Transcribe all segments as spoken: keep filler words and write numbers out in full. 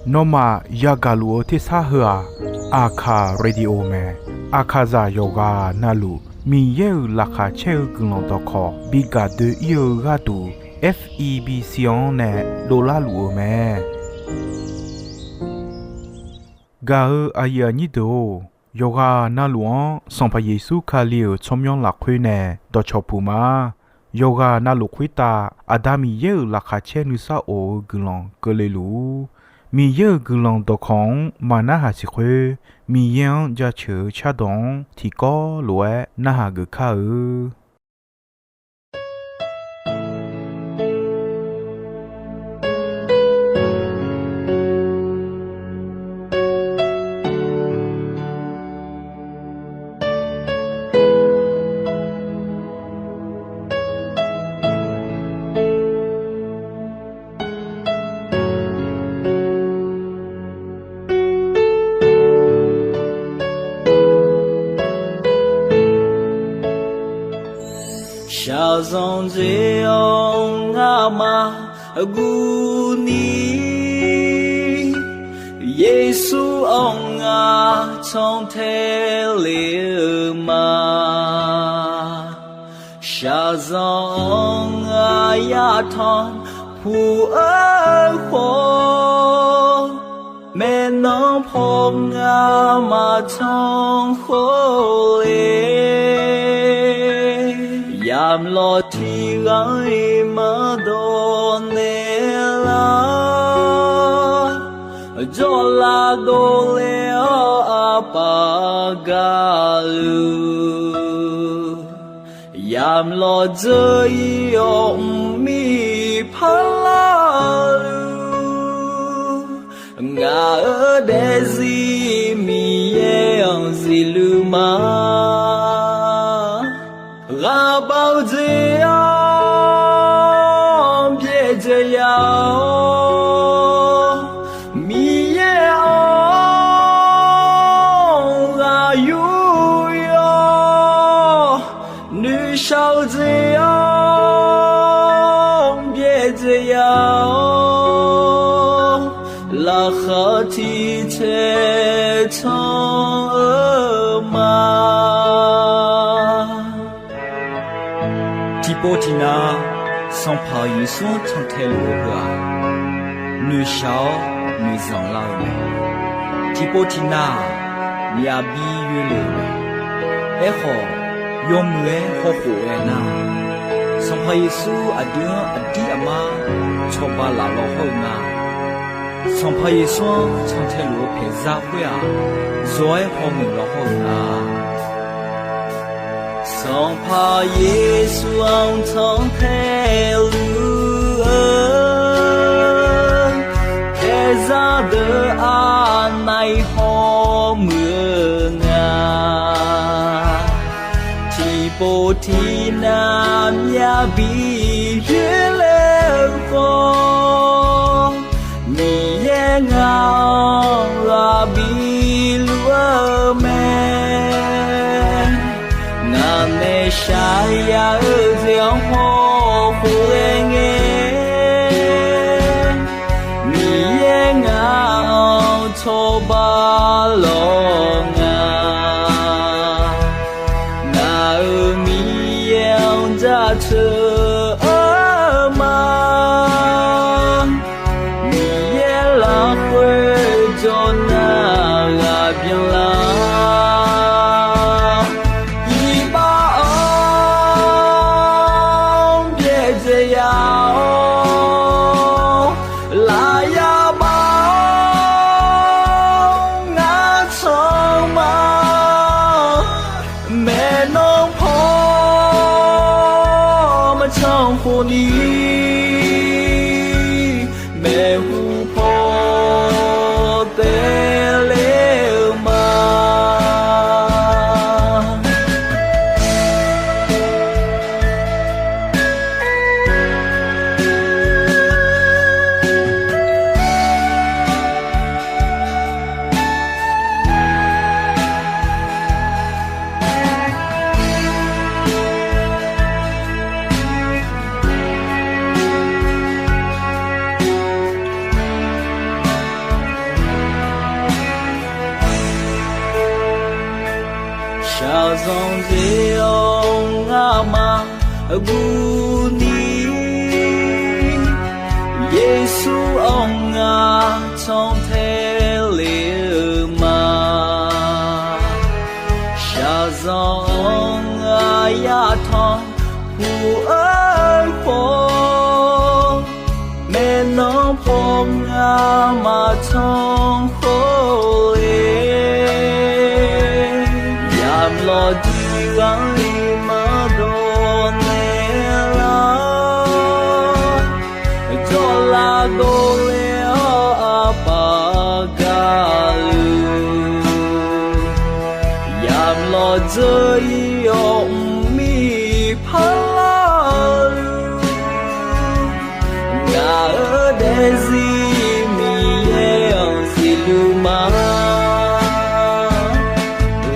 Nawmaf yagaq luf-eu tersar heu-aq, Aqkaq Radio mae. Aqkaqzaq yawqghaq navluf Miqyaer-euq laqkhaq caer-eu guiqlanq dawqkawq bi gaq doe-ir-eu gharduq, F E B C-anr nae dovlar luf-eu mae. Gaq-eu aqyuif aqnyir deuq-or, yawqghaq navluf-anr Sanqpaq Yeqsur Kali-euq tsawrmyanr lafkhoer nae dawqcawq puq ma. Yawqghaq navluf khoertav Aqda Miqyaer-euq laqkhaq caer nuisar of-eu guiqlanq keuvle luf-ur. Miqyaer-euq guiqlanq dawqkawq-anr maqnarhaq siq khoer, Miqyaer-anr jaceuq-eu cardawq-anr tiqkawv lof-aer narhaq geuf kar-eu. Shaqzanq dzae-awr ngamaf guvni, Yeqsur-anr ngar cantae le-eu ma. Shaqzanq-anr ngar yatanq puq-eu khawf, maeqnan paw ngar maqtanq khawf le. Yamq lawq tiq ghaq-iq maqdawq naeq lar, jawrlav dovle-awr aqpaf gaqluf, yamq lawq dzeur-ir-awr mqmir parlar-eu, ngaq-euq daefzir Miqyaer-anr zifluf ma. Ghaqbav-eu jeq-anr byaerdzae ya-awr, Miqyaer-anr ghaq yur yawr, noeqshaq-eu jeq-anr byaerdzae ya-awr, laqkhaq tiq taeq can-eu ma. Tiqpov tiqnav, Sanqpaq Yeqsur-anr cantae luf-eu heu-aq, noeqshaq-awr noeqzanq lar-eu mae. Tiqpov tiqnav-aq, myavbi yoelef-eu mae. Aerkhawf, yawmuiq-aer hawkhof-aer nar, Sanqpaq Yeqsur aqdui-anr aqdir aqmar cawba laf law hawr-eu nga. Sanqpaq Yeqsur-anr cantae luf-eu paeqzar khoer-aq, zawq-aer hawmuiq law hawr-eu nga. Sanqpaq Yeqsur-anr cantae luf-eu paeqzar deuq aqnav-iq hawmuiq-eu nga. Tiqpov tiqnav myavbi yoerler-eu khawf, Miqyaer ngaq-anr ghaq biluf-eu mae. Ngaq nae shaq ya-eu jeq-anr hawkhof-aer ngae, Miqyaer ngaq-anr cawba lawr nga. Ngaq-euq Miqyaer-anr jaceuq Zanqdzae-awr ngamaf guvni, Yeqsur-anr ngar cantae le-eu ma. Shaqzanq-anr ngar yatanq puq-eu khawf, maeqnan paw ngar maqtanq khawf le, yamq lawqdiq gharli maqdawq naeq lar, jawrlav dovle-awr aqpaq gaqluf, yamq lawqdzeur-ir-awr mqmir parlar-eu ngaq-euq daefzir Miqyaer-anr zifluf ma.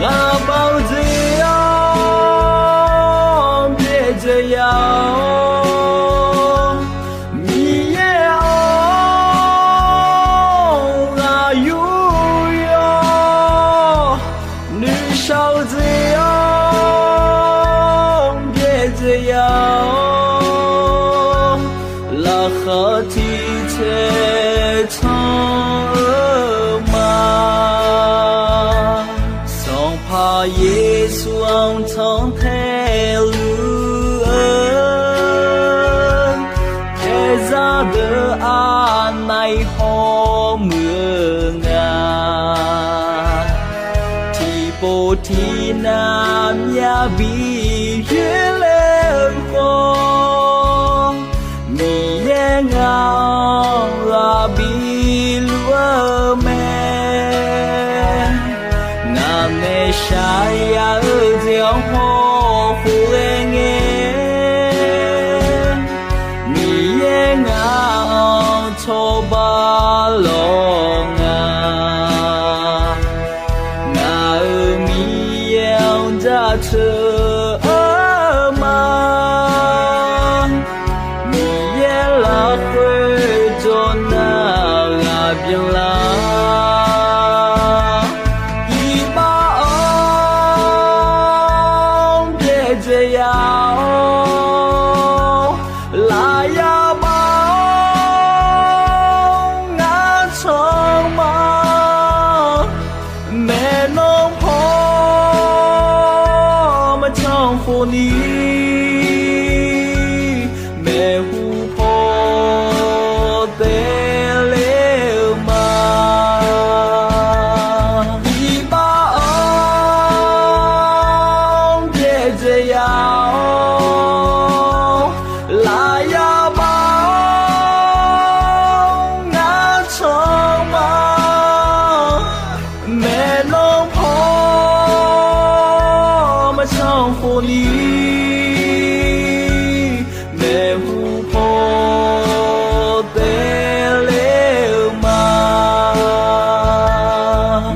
Ghaqbav-eu jeq-anr byaerdzae ya-awr, Miqyaer-anr ghaq yur yawr, nuishar-eu jeq-anr byaerdzae ya-awr, laqkhaq tiq caer canr-eu ma. Sanqpaq Yeqsur-anr cantae luf-eu, khaeqzaq deuq aqnaeq-iq hawmuiq-eu nga. Tiqpov tiqnav myavbi yoerler-eu khawf, Miqyaer ngaq-anr ghaq biluf-eu mae. Ngaq nae shaqyaq yar-eu jeq-anr hawkhof ghae ngae, Miqyaer ngaq-anr cawba lawq nga. Ngaq-euq Miqyaer-anr jaceuq-eu ma. Miqyaer lafkhoer jawr nar ghaq byanlar, iqbax-anr byaerdzae ya-awr, lafyaq bax-awr ngar canr ma. Maeqnan paw maqcanr khofni, maeqhu paw taev ler-eu ma. Iqbax-anr byaerdzae ya-awr, lafyaq bax-awr ngar canr ma. Maeqnan paw maqcanr khofni, maeqhu paw taev ler-eu ma.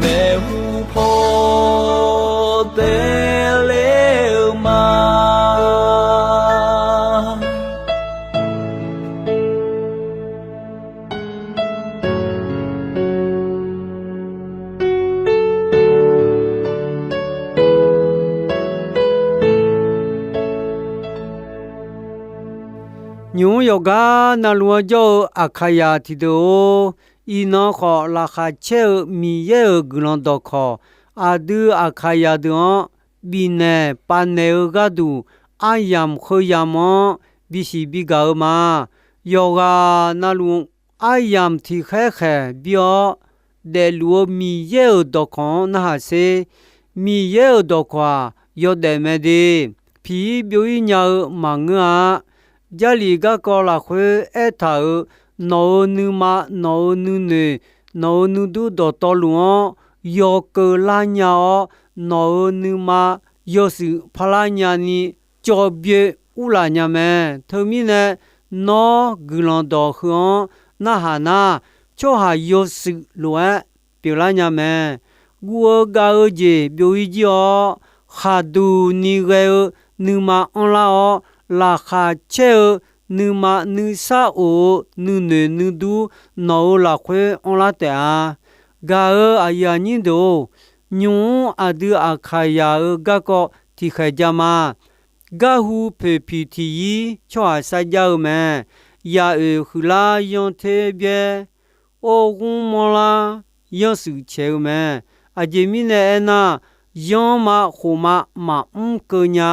Maeqhu paw taev ler-eu ma. Nymq-mr yawqgar navluf-anr jawr-eu Aqkaqyaq tiqdeuq-or, iqnan khawf laqkhaq caer-eu Miqyaer-euq guiqlanq dawqkawq aqdui Aqkaqyaq deuq-anr bifnaeq pavnaeq-eu gharduq, aryamq heu yamq-anr bisiq bigaq-eu ma. Yawqghaq navluf aryamq tiqkhaer khaeq bir-awr, daefluf-eu Miqyaer-euq dawqkawq-anr narhaq sher. Miqyaer-euq dawqkawq-aq, yawdaef mae de. Piq-ir byov-ir nya-eu maqngeur-a. Jarlif garkawv lafkhoer aertaq-euq, nawq-euq nuima, nawq-euq nuinoeq, nawq-euq nuidur dawqtawvluf-anr yawkeuv lar nya-awr, nawq-euq nuima yawshuif parlar nyani cawv byoe urlaf nya mae. Teumirnae, nawr guiqlanq dawq heu-anr narhaq nar, tsawrhaq yawshuif lof-aer pyeuflar nya mae. Guv-eu gav-eu jeq byov-ir jir-awr, khaqduq ni ghae-eu nuima anrlar-awr, laqkhaq caer-eu nuima nuisar of-eu nuinoeq nuidur nawq-euq lafkhoer anrlar taef-a. Gaq-euq aqyuif aqnyir deuq-or, nymq-mr aqdui Aqkaqyaq-euq garkawv tiqkhaeq ja ma. Garhu poeqpiq tiqyir tsawrhaq sarjax-eu mae. Yaqoeq huiqlar yanr ter byaer, or ghmr manrlar yanrshuif caeq-eu mae. Aqjeq mirnae aernar, yanr ma khof ma maqmr keuv nya,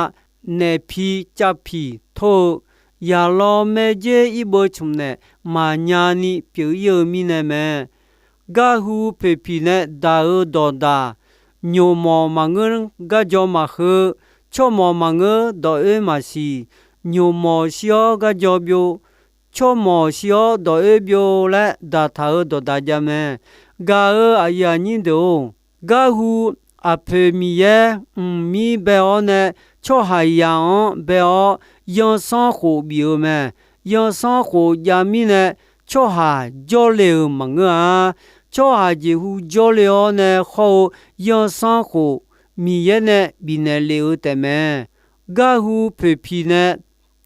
naef pi cav piq tor-eu, yaqlaw maerdzer irbeuv tsmq naeq maqnya ni pyeuf ir-eu mirnae mae. Garhu poeqpiq nae daq-eu dawqdaq, nyoqmawq maqngeur, garjaw maqheu, tsawrmawq maqngeur, dawq oer maqsiq, nyoqmawq shir-awr garjaw byov, tsawrmawq shir-awr dawq oer byov laer daqtaq-euq dawqdaq jav mae. Gaq-euq aqyuif aqnyir deuq-or, garhu aqpoeq Miqyaer mqmir bae-awr nae tsawrhaqzaq-anr bae-awr yanrsanrkhof bif-eu mae. Yanrsanrkhof jav mirnae tsawrhaq jawrle-euq maqngeur-a. Tsawrhaq jeqhu jawrle-awr nae hawr-eu yanrsanrkhof Miqyaer nae bifnaeq lef-eu taefmae. Garhu poeqpiq nae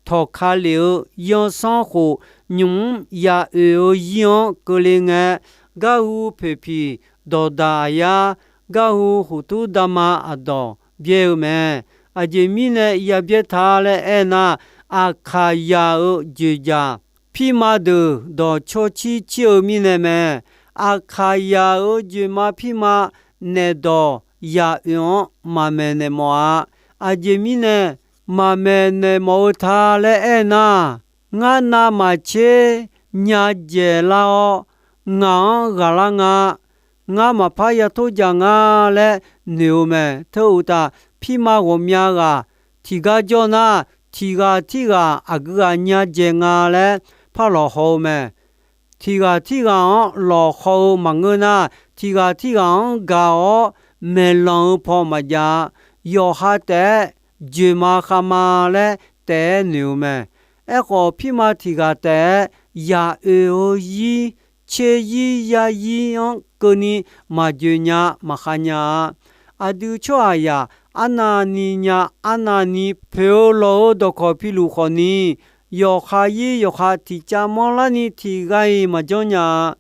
tawqka lef-eu yanrsanrkhof nymq-mr yaqoeq-eu zir-anr keuvle ngae, garhu poeqpiq dawqdaq aqyar, garhu huqtur dama aqdawq byaer-eu mae. Aqjeq mirnae yabyaer ta laer aernar, Aqkaqzaq-euq joeqjaq pirma deuq dawq tsawrcir cir-eu mirnae mae. Aqkaqzaq-euq joeqma pirma naef dawq yaqoeq-anr maqmaeq naeq mawf-a. Aqjeq mirnae maqmaeq naeq mawf-eu ta laer aernar, ngar navmaqtser nya dzaeqlar-awr, ngaq-anr ghaqlar nga. Ngar maqpar yator dzaq nga laer noeq-eu mae. Teu uqtaf, pirma ghawqmya ghaq tiqgar jawr nar, tiq ghaq tirghaq aqgeu ghaq nya dzaeq nga laer par lawqhaw-eu mae. Tiq ghaq tirghaq-anr lawqhaw-eu maqngeur nar, tiq ghaq tirghaq-anr gaq-awr maeqlanq-eu paw maqjav-a. Yawqha taef-aer joeqma khavma laer taef-aer noeq-eu mae. Aerkhawf, pirma tiq ghaq taef-aer yaqoeq-eu zir, tser zir, yarzir-anr keuvni maqjoeq nya maqkhav nya-a. Aqdui tsawrhaqzaq arnavni nya arnavni poeq-eu lawq-eu dawqkawq piluf khawfni, yawqha zir yawqha tiqcav manrlarni tiq ghaq-iq maqjanr nya-a.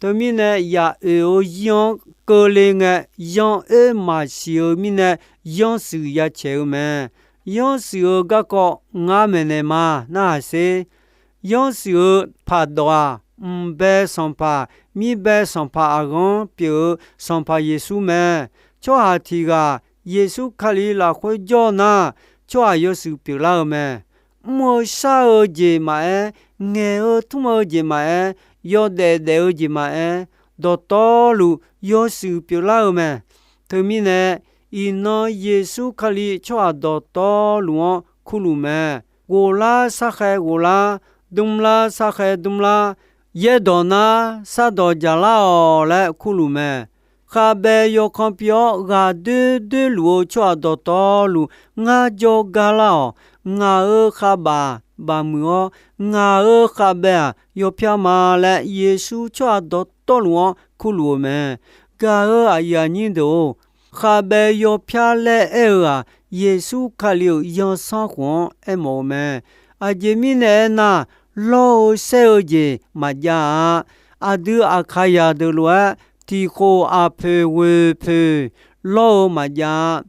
Teumirnae, yaqoeq-eu zir-anr keuvle ngae, yanr oer maqsiq-eu mirnae, yanrshuif ya caeq-eu mae. Yanrshuif-eu garkawv ngar maeqnaeq ma narhaq sher. Yanrshuif-eu paqdawq-aq, mqbae sanqpaq, mirbae sanqpaq aqghanr pyeuf-eu Sanqpaq Yeqsur mae. Tsawrhaq tiq ghaq Yeqsur Kali lafkhoer jawr nar, tsawrhaq yawshuif pyeuflar-eu mae. Mr-eu shar-eu jeq maqaer, ngaeq-eu tmr-eu jeq maqaer, yawdaef daef-eu jeq maqaer, dawqtawvluf yawshuif pyeuflar-eu mae. Teumirnae, iqnan Yeqsur Kali tsawrhaq dawqtawvluf-anr kurluf mae. Ghoflar sarkhaev ghoflar, dmlar sarkhaev dmlar, yaerdawq nar sardawq dzaqlar-awq laer kurluf mae. Khavbae yawkan pi-awr ghaqdoer doerluf-eu tsawrhaq dawqtawvluf ngar jawrgar lar-awq. Ngaq-euq khavbaf bafmuiq-awr, ngaq-euq khavbae-aq yawpyar ma laer Yeqsur tsawrhaq dawqtawvluf-anr kurluf-eu mae. Gaq-euq aqyuif aqnyir deuq-or, khavbae yawpyar laer aer-eu-aq, Yeqsur Kali-euq zanrsanrkhof-anr aermawf-eu mae. Aqjeq mirnae aernar, lawr-eu saer-eu jeq maqjav-a. Aqdui Aqkaqzaq deuq lof-aer, tiqkhof aqpoeq ghoeq poeq lawr-eu maqjav-a.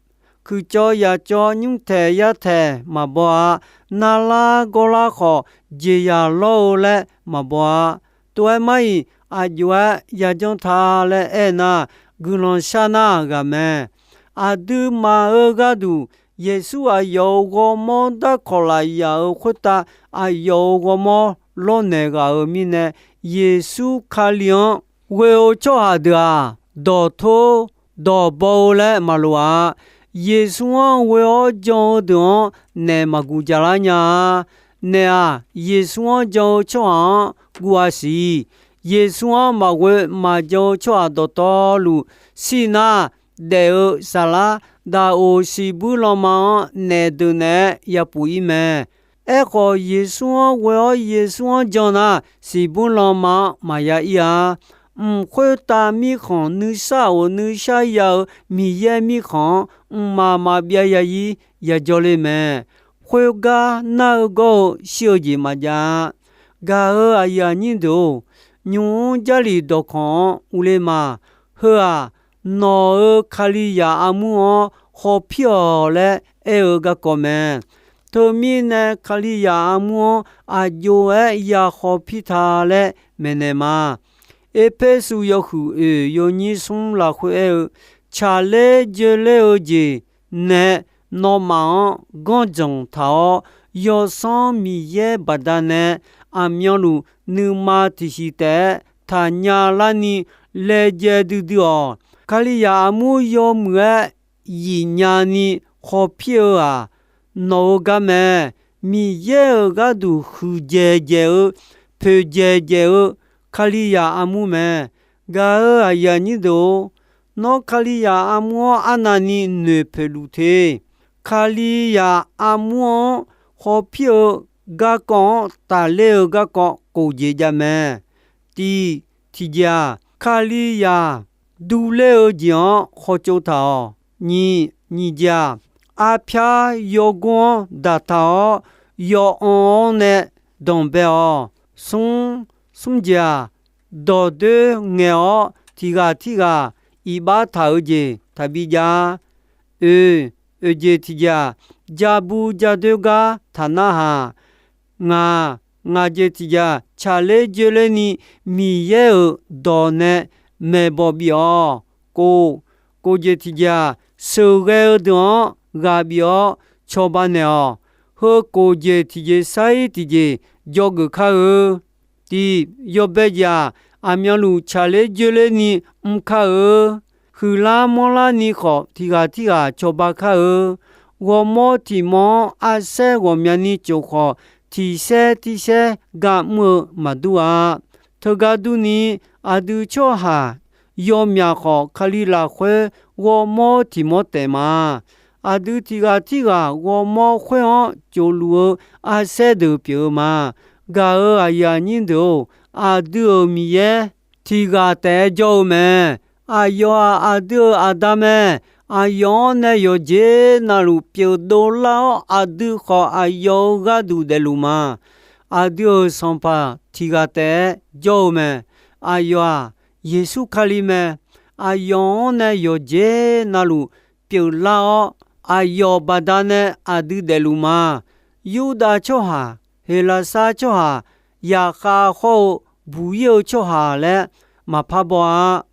Kuiqcawv yaqcawv nymrtaeq yartaeq maqbaw-a. Narlar gawrlar khawf, jeqzaq lawr-eu laer maqbaw-a. Tov-aer mar-iq, aq jov-aer yajanr ta laer aernar, guiqlanq shar nar ghaq mae. Aqduimaf-euq gharduq, Yeqsur aqyawf-euq ghawrmawr darkawq lafyaq-euq khoertav aqyawf-euq ghawrmawr lawrnaeq ghaq-euq mirnae, Yeqsur Kali-anr ghoe-eu tsawrhaq deuq-aq, dawqtor dawqbaw-eu laer maqloq-a. Yeqsur-anr ghoe-awr jan-eu deuq-anr naef maqguq jaqlar nya-a. Naef-aq, Yeqsur-anr jan-eu tsawrhaq-anr guv-a siq. Yeqsur-anr maqghoe maqjan-eu tsawrhaq dawqtawvluf, shir nar daef-eu saflar daqoq siqbuir lanma-anr naef deuq naeq-aer yapuf ir mae. Aerkhawf, Yeqsur-anr ghoe-awr Yeqsur-anr jan nar, siqbuir lanma-anr maqya ir-a. Mq khoertav mirkhanq nuisar of nuisar ya-eu Miqyaer mirkhanq-anr mqmaq maqbyav ya ir yajawr le mae. Khoergar nar-eu gawr-eu shir-eu jeq maqjav-a. Gaq-euq aqyuif aqnyir deuq-or, nymq-mr Jarlif dawqkawq-anr urle ma. Heu-aq, nawq-euq Kalizaq armur-anr hawpir-awq laer aer-eu garkawv mae. Teumirnae, Kalizaq armur-anr aqjox-aer ya khawf pir ta laer maeqnaeq ma. Erpersu yawhuiq oeq yawnyir smr lafkhoer aer-eu, tsaqler joeler-eu jeq nae nawmaf-anr ganrdzanq taq-awr, Yawsanr Miqyaer baqdanae aqmyanluf nuima tiqsiq taef-aer taqnya larni laejae duidui-awq. Kalizaq armur yawmuiq-aer yifnya ni khawf pir-eu-aq, nawq-eu gar mae. Miqyaer-euq gharduq huiqdzaeq dzaeq-eu, poeqdzaeq dzaeq-eu Kalizaq armur mae. Gaq-euq aqyuif aqnyir deuq-or, nawr Kalizaq armur-anr arnavni noeqpoeq luf te. Kalizaq armur-anr khawf pir-eu garkawv-anr tafler-eu garkawv kof jeq jav mae. Tiq, tiqjeq-aq, Kalizaq durler-eu jeq-anr khawf tsov taq-awq. Nyiq, nyiq jeq-aq, arpyar yawgor-anr daqtaq-awr, yawanr-anr nae danqbae-awq. Smr, smr jeq-aq, dawqdoer ngaeq-awr tiqghaq tirghaq iqbax taq-eu jeq taqbi jav-a. Oe, oeq jeq tiqjeq-aq, ja bu ja doer gar taq narhaq. Ngaq, ngaq jeq tiqjeq-aq, tsaqler joerler ni Miqyaer-euq dawq nae maeqbawq bif-awq. Kof, kof jeq tiqjeq-aq, sheuqghae-eu deuq-anr ghaq bif-awr cawba naeq-awq. Heu kof jeq tiqjeq sar-ir tiqjeq dzawgeuf kar-eu. Tiq, yawbae jeq-aq, aqmyanluf tsaqler joerler ni mr kar-eu. Huiqlar manrlar ni khawf, tiqghaq tirghaq cawba kar-eu. Ghawrmawr tiq mawr-anr arsaer ghawqmyani tsof khawf, tiq saer tir saer gar mr-eu maqdur-a. Teugar durni, aqdui tsawrhaq yawmyaq khawf, Kali lafkhoer ghawrmawr tiq mawr taef ma. Aqdui tiqghaq tirghaq ghawrmawr khoer-anr tsofluf-eu arsaer deuq pyeuf-eu ma. Gaq-euq aqyuif aqnyir deuq-or, aqdui-euq Miqyaer tiqghaq taef-aer jawr-eu mae. Aqyawf-aq, aqdui-euq Aqda mae. Aqyawf-anr nae yawqjeq navluf pyeuf dovlar-awr, aqdui khawf aqyawf-euq gharduq daefluf ma. Aqdui-euq Sanqpaq tiqghaq taef-aer jawr-eu mae. Aqyawf-aq, Yeqsur Kali mae. Aqyawf-anr nae yawqjeq navluf pyeuflar-awr, aqyawf baqdanae aqdui daefluf ma. Yurdav tsawrhaq, Heqlaqsar tsawrhaq, yaqkhav hawr-eu buq-ir-eu tsawrhaq laer maqpar baw-a.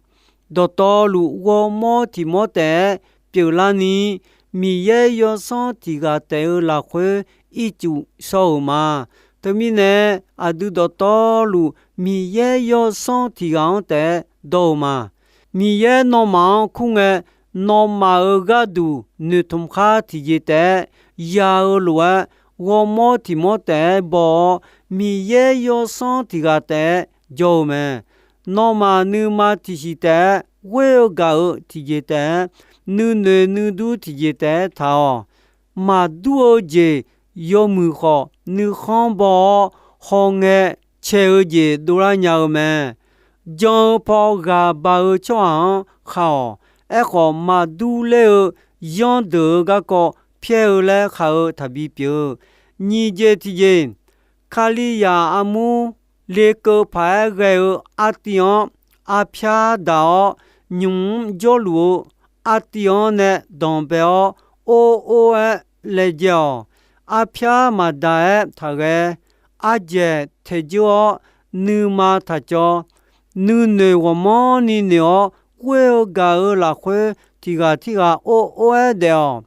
Dawqtawvluf ghawrmawr tiq mawr taef-aer pyeuflarni, Miqyaer yawsanr tiqghaq taef-eu lafkhoer ircuf shawr-euq ma. Teumirnae, aqdui dawqtawvluf Miqyaer yawsanr tiqghaq-anr taef-aer dawr-eu ma. Miqyaer nawmaf-anr kur ngae, nawmaf-euq gharduq noeqtmq khar tiqjeq taef-aer ya-eu lof-aer, ghawrmawr tiq mawr taef-aer baw-awr, Miqyaer yawsanr tiqghaq taef-aer jawr-eu mae. Nawmaf nuima tiqsiq taef-aer ghoer-eu gaq-eu tiqjeq taef-aer, nuinoeq nuidur tiqjeq taef-aer taq-awq. Maqdur-eu jeq yawmuiq khawf, nuikhanr baw-awr hawngae cae-eu jeq dovlar nya-eu mae. Jan-eu paw ghaq baq-eu tsawrhaq-anr khaq-awq. Aerkhawf, maqdur ler-eu yanrdeuq-eu garkawv pyaer-eu laer khaq-eu taqbi pyeuf-eu. Nyiq jeq tiqjeq, Kalizaq armur lekeuv paq-aer ghae-eu artiv-anr arpyar daq-awr, nymq mr jawrluf-eu artiv-anr nae danqbae-awr, or or-aer laejae-awq. Arpyar maqdaq-aer taqghae. Ardzaeq taeq dzeur-awr, nuima taq cawv. Nuinoeq ghawqmanrni noeq-awr, ghoer-eu gaq-eu lafkhoer tiqghaq tirghaq or or-aer daef-awq.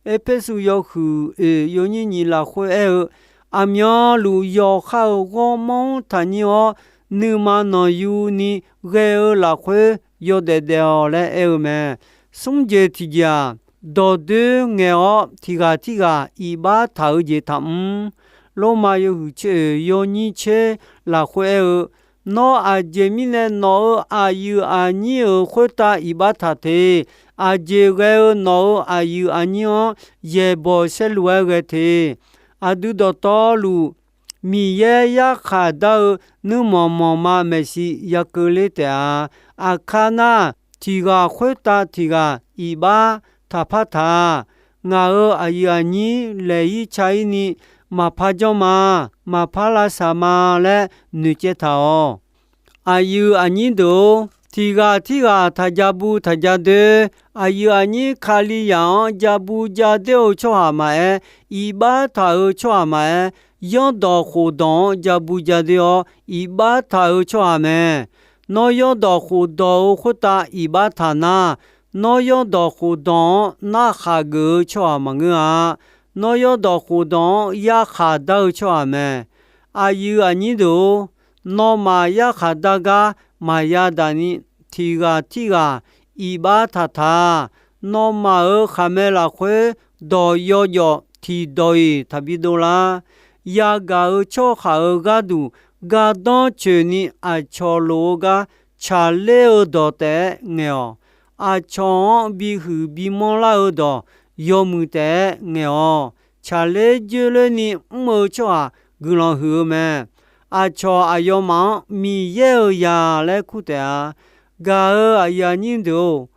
Erpersu yawhuiq oeq yawnyir nyiq lafkhoer aer-eu, aqmyanluf yawqha-euq ghawrmawr-anr taqnyir-awr, nuima nanqyuni ghae-eu lafkhoer yawdaef daef-awq laer aer-eu mae. Smr jeq tiqjeq-aq, dawqdoer ngaeq-awr tiqghaq tirghaq iqbax taq-eu jeq taqmr. Lormav yawhuiq tser oeq yawnyir tser lafkhoer aer-eu, Nawr aqjeq mirnae nawq-euq aqyuif aqnyir-euq khoertav iqbax taq te. Aqjeq ghae-eu nawq-euq aqyuif aqnyir-anr yaeqbawq saerlu-aer ghae te. Aqdui dawqtawvluf Miqyaer yarkhaq dar-eu nuirmanq manqma maeqshi ya keuvler taef-a. Aqkar nar, tiqghaq khoertav tiqghaq iqbax taqpar taq-a. Ngaq-euq aqyuif aqnyir laeq-ir ca-ir ni maqpar janr ma, maqpar lavsaq ma laer noeqcaev taq-awq. Aqyuif aqnyir deuq-or, Tiq ghaq tirghaq taq ja bu taq ja doer, aqyuif aqnyir Kalizaq-anr ja bu ja doer-eu tsawrhaq maqaer, iqbax taq-eu tsawrhaq maqaer, zanrdawq khofdawq-anr ja bu ja doer-awr iqbax taq-eu tsawrhaq mae. Nawr zanrdawq khofdawq-eu khoertav iqbax taq nar, nawr zanrdawq khofdawq-anr narkhaq geuf-eu tsawrhaq maqngeur-a. Nawr zanrdawq khofdawq-anr yarkhaq dar-eu tsawrhaq mae. Aqyuif aqnyir deuq-or, nawmaf yarkhaq dar gar maqya daq ni, tiq ghaq tirghaq iqbax taqtaq. Nawmaf-euq khaqmae lafkhoer dawq yawjawf tiqdawq-iq taqbi dovlar. Yagaq-euq tsawrhaq-euq gharduq gardanr coeqni aqcawq lof-eu gar tsaqler-eu dawq taef-aer ngaeq-awq. Aqcawq-anr bihuiq bimanr lar-eu dawq yawmuiq taef-aer ngaeq-awq. Tsaqler joerlerni mr-eu tsawrhaq guiqlanq huiq-eu mae. Aqcawq aqyawfmaf-anr Miqyaer-euq zaq laer kur taef-a. Gaq-euq aqyuif aqnyir deuq-or,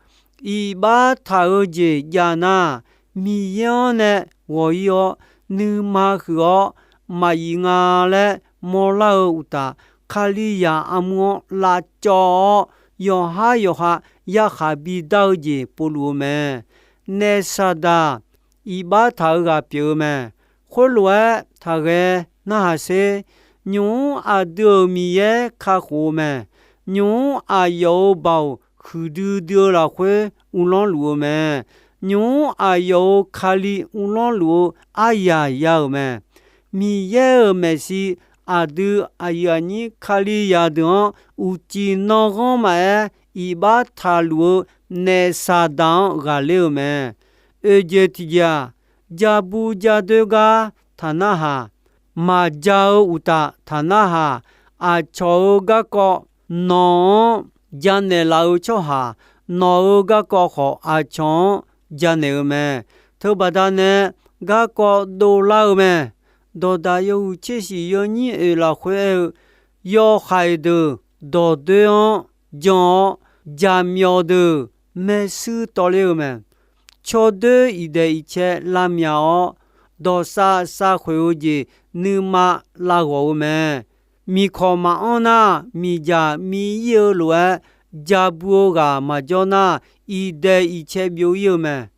iqbax taq-eu jeq jav nar, Miqyaer-anr nae ghawq-ir-awr, nuima huiq-awr, maqyif nga laer mawrlar-eu uqtaf, Kalizaq armur-anr lavcawv-awr, yawqhar yawqha yarkhaq bidar-eu jeq povluf-eu mae. Naef Saqdaq iqbax taq-eu ghaq pyeuf-eu mae. Khoerlof-aer taqghae narhaq sher. Nymq-mr aqdui-euq Miqyaer kakhof-eu mae. Nymq-mr aqyawf-euq baoq huiqdui dui-eu lafkhoer uvlanr luf-eu mae. Nymq-mr aqyawf-euq Kali uvlanr luf-eu aryaq ya-euq mae. Miqyaer-euq maeqshi aqdui aqyuif aqnyir Kalizaq deuq-anr uqcif nanghanr maqaer, iqbax taqluf-eu naef Saqdaq-anr ghaqler-eu mae. Oeq jeq tiqjeq-aq, ja bu ja doer gar taq narhaq, maqja-eu uqtaf taq narhaq, aqcawq-euq garkawv nawq-anr janaeq laf-eu tsawrhaq, nawq-euq garkawv khawf aqcawq-anr janaeq-eu mae. Teubaqda nae garkawv dovlar-eu mae. Dawqdaq yawhuiq tser shiq yawnyir oeq lafkhoer aer-eu, yawhaiq deuq dawqdoer-anr jan-awr, jaqmyawf deuq maershuir tawv ler-eu mae. Tsawrdoer iqdaeq iqcae lavmyaq-awr, dawqsav savkhoeq-eu jeq nuima lavghawq-eu mae. Miqkawq maqanr nar, miqjaq mi-ir-eu lof-aer, ja bu-eu ghaq maqjawr nar, iqdaeq iqcae byov-ir-eu mae.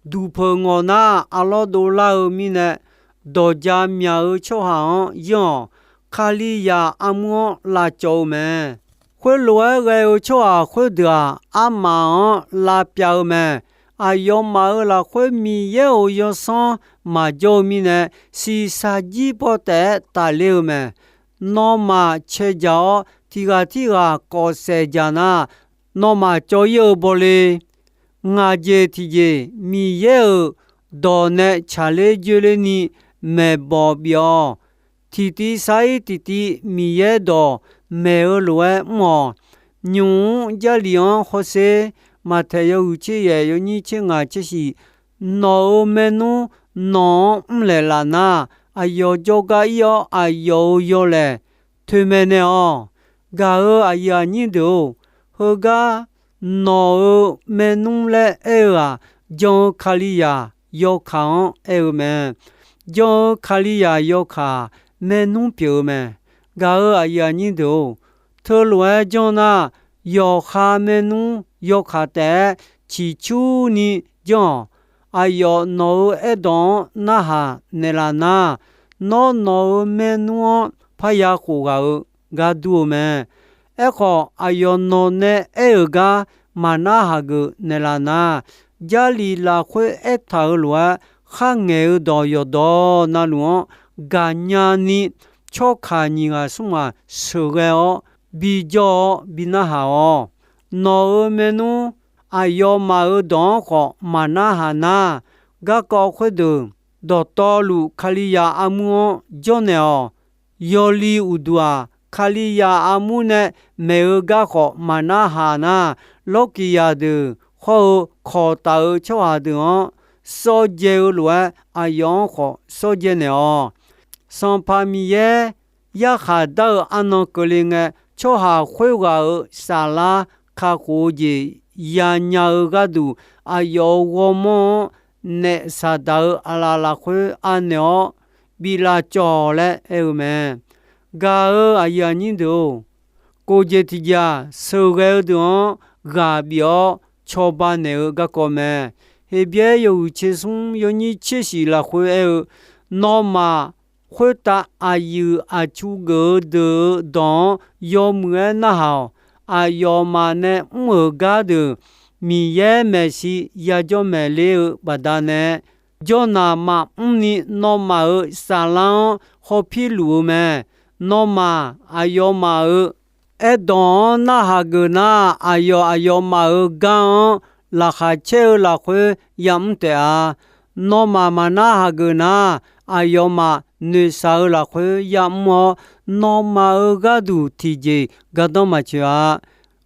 Duqpeuq ngawq nar, arlawr dovlar-eu mirnae, dawqja myaq-eu tsawrhaq-anr yanr-awq. Kalizaq armur-anr lavcawv-eu mae. Khoerlof-aer ghae-eu tsawrhaq khoerdeuq-aq, armaf-anr lavpyav-eu mae. Aqyawfmaf-euq lafkhoer Miqyaer-euq yawsanr maqjawr-eu mirnae, shiqshaq jir paw taef-aer tafler-eu mae. Nawmaf cae jaq-awr, tiq ghaq tirghaq kawf saef jaq nar, nawmaf cawv-ir-eu bawle. Ngaq jeq tiqjeq Miqyaer-euq dawq nae tsaqler joerlerni maeqbawq bif-awq. Tiqtiv sar-ir tiqtiv Miqyaer dawq maeq-eu lof-aer mr-awq. Nymq-mr Jarlif-anr hawsher. Maqtaeq yawhuiq tser yaef yawnyir tser ngaq tser shiq. Nawq-euq maernmr nawq-anr mrlaeq laf nar, aqyawf jawrgar ir-awr aqyawf-euq yawlaeq toeqmaeq naeq-awq. Gaq-euq aqyuif aqnyir deuq-or, heugar nawq-euq maernmr laer aer-eu-aq, jan-eu Kalizaq yawkaq-anr aer-eu mae. Jan-eu Kalizaq yawkaq maernmr pyeuf-eu mae. Gaq-euq aqyuif aqnyir deuq-or, teulof-aer janr nar, yawqha maernmr yawkaq taef-aer ciqcurni janr-awq. Aqyawf nawq-euq aerdawq-anr narhaq naeqlaf nar, nawr nawq-euq maernmr-anr parya khof ghaq-euq gar dur-eu mae. Aerkhawf, aqyawf nawq nae aer-euq gar maqnarhaq geuf naeqlaf nar, Jarlif lafkhoer aertaq-euq lof-aer, kharngaeq-eu dawq yawqdawq navluf-anr gaqnya ni, tsawrkaq nyiq ghaq smr ghaq sheuqghae-awr bijawr-awr bi narhaq-awq. Nawq-euq maernmr aqyawfmaf-euq dawq-anr khawf maqnarhaq nar, garkawv khoerdeuq dawqtawvluf Kalizaq armur-anr jawrnaeq-awq. Yawli uqduq-aq, Kalizaq armur nae maeq-eu gar khawf maqnarhaq nar, lawrkiq zaqdeuq hawr-eu kawq taf-eu tsawrhaq deuq-anr sawr dzae-eu lof-aer, aqyawf-anr khawf sawr dzae naeq-awq. Sanqpaq Miqyaer yarkhaq dar-eu arnan keuvle ngae, tsawrhaq khoerghaq-euq saflar kakhof-eu jeq yanya-eu gharduq, aqyawf-euq ghawrmawr-anr naef Saqdaq-euq aqlaf lafkhoer anaeq-awr biflaf cawq laer aer-eu mae. Gaq-euq aqyuif aqnyir deuq-or, Kof jeq tiq jeq-aq, sheuqghae-eu deuq-anr ghaq bif-awr cawba naeq-eu garkawv mae. Heqbyaer yawhuiq tser smr yawnyir tser shif lafkhoer aer-eu, nawmaf khoertav aqyuif aqtsu geuf-eu deuq-euq dawq-anr yawmuiq-aer narhaq-awq. Aqyawfmaf nae mr-euq gardeuq Miqyaer maeqshi yajawr maeqler-eu baqdanae, jawrnaq maqmr ni nawmaf-euq saflar-anr hawpir luf-eu mae. Nawmaf aqyawfmaf-euq aerdawq-anr narhaq geuf nar, aqyawf aqyawfmaf-euq gar-anr laqkhaq caer-eu lafkhoer yamr taef-a. Nawmaf maqnar haq geuf nar, aqyawfmaf noeqshaq-eu lafkhoer yamr-awr, nawmaf-euq gharduq tiqjeq gardanr maqtsoeq-a.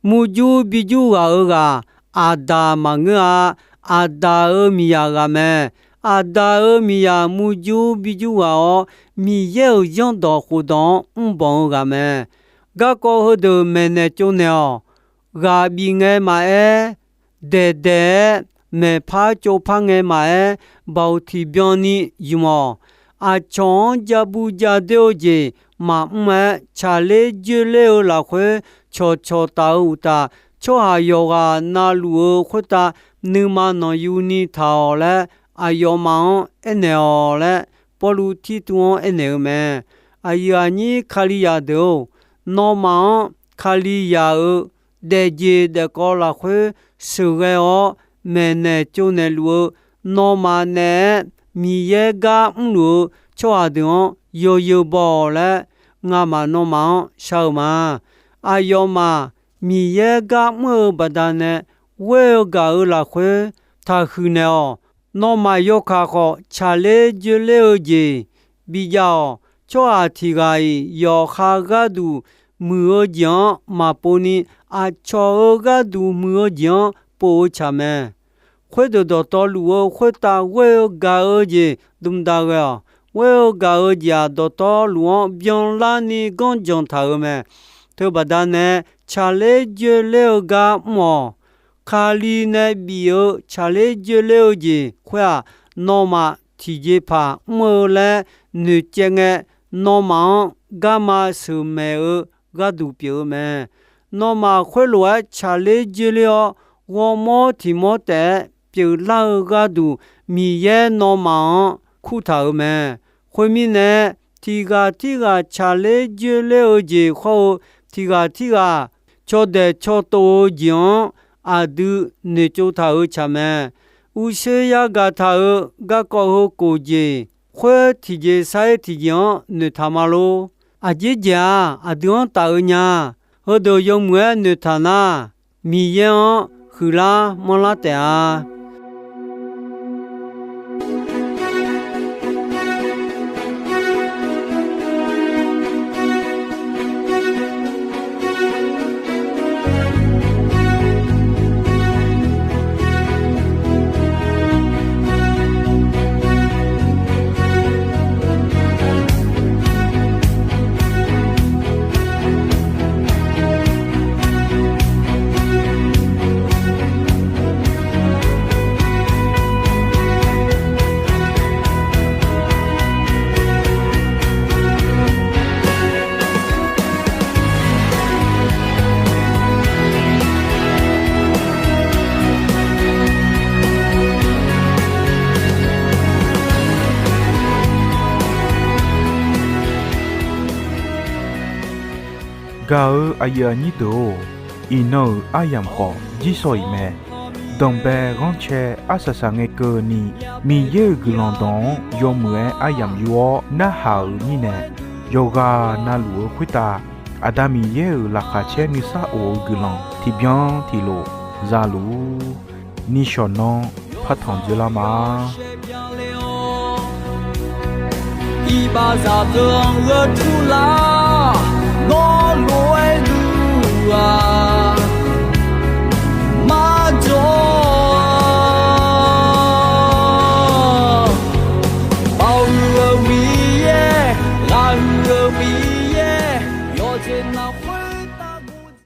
Murjur bijur ghaq-euq ghaq, Aqdaq maqngeur-a. Aqdaq-euq miqyaq ghaq mae. Aqdaq-euq miqyaq murjur bijur ghaq-awr, Miqyaer-euq zanrdawq khofdawq-anr mrbanq-eu ghaq mae. Garkawv heudeuq maeqnaeq tsovnaeq-awq. Ghaq bif ngae maqaer, daeqdaeq-aer maeqpar tsovpar ngae maqaer, baoq tiqbyan ni ymq-awq. Aqcawq-anr ja bu ja doer-eu jeq maqmr-aer, tsaqler joerler-eu lafkhoer cawqcawq taf-eu uqtaf, tsawrhaq yawqghaq na luf-eu khoertav nuima nanqyuni taq-awq laer, aqyawfmaf-anr aernaeq-awq laer, Pawrluv Tirtuv-anr aernaeq-eu mae. Aqyuif aqnyir Kalizaq deuq-or, nawmaf-anr Kalizaq-euq daefjeq daefkawv lafkhoer sheuqghae-awr maeqnaeq tsovnaeq luf-eu, nawmaf naeq-aer Miqyaer gar mrluf-eu tsawrhaq deuq-anr yawzeu baw-awq laer, ngamaf nawmaf-anr shar-eu ma. Aqyawfmaf Miqyaer gar mr-eu baqdanae ghoer-eu gaq-euq lafkhoer taqhuiq naeq-awq. Nawmaf yawkaq khawf tsaqler joerler-eu jeq bijav-awq. Tsawrhaq tiq ghaq-iq yawqha gharduq muiq-eu jeq-anr maqpov ni, aqcawq-euq gharduq muiq-eu jeq-anr pov-eu tsaq mae. Khoerdeuq dawqtawvluf-eu khoertav ghoer-eu gaq-eu jeq dmq daq ghae-awq. Ghoer-eu gaq-eu jeq-aq, dawqtawvluf-anr byanlarni ganrjanq taq-euq mae. Teubaqda nae tsaqler joerler-eu gar mr-awq. Kali nae bif-eu tsaqler joerler-eu jeq khoer-aq, nawmaf tiqjeqpaq mr-eu laer noeqcaev ngae, nawmaf-anr garma sheuqmaeq-eu gharduq pyeuf-eu mae. Nawmaf khoerlof-aer tsaqler joerler-awr, ghawrmawr tiq mawr taef-aer pyeuflar-eu gharduq, Miqyaer nawmaf-anr kurtaq-euq mae. Khoermirnae, tiq ghaq tirghaq tsaqler joerler-eu jeq hawr-eu, tiq ghaq tirghaq cawdaeq cawtov-eu jeq-anr aqdui noeqtsov taq-euq tsaq mae. Uqshoe yagaq taq-euq garkawv heu kof jeq khoer tiqjeq sar-ir tiqjeq-anr noeqtaq ma lor. Aqjeq jeq-aq, aqdui-anr taf-eu nya. Heudeuq yawmuiq-aer noeqtaq nar, Miqyaer-anr huiqlar manrlar taef-a. Gaq-eu aqyuif aqnyir deuq-or, iqnan-euq aryamq khawf jirsawq iq mae. Danqbae ghanrcae arsaq saq ngae keuvni, Miqyaer-euq guiqlanq dawq-anr yawmuiq-aer aryamq yur-awr narhaq-euq mirnae, yawqghaq na luf-eu khoertav Aqda Miqyaer-euq laqkhaq caer nuisar of-eu guiqlanq tiqbyan tiqlof za luf-ur. Nishawq nanr partanq dzeurlar ma. Iqbaxzaq deuq-anr gheu turlar, nawr lof-aer luf-aq.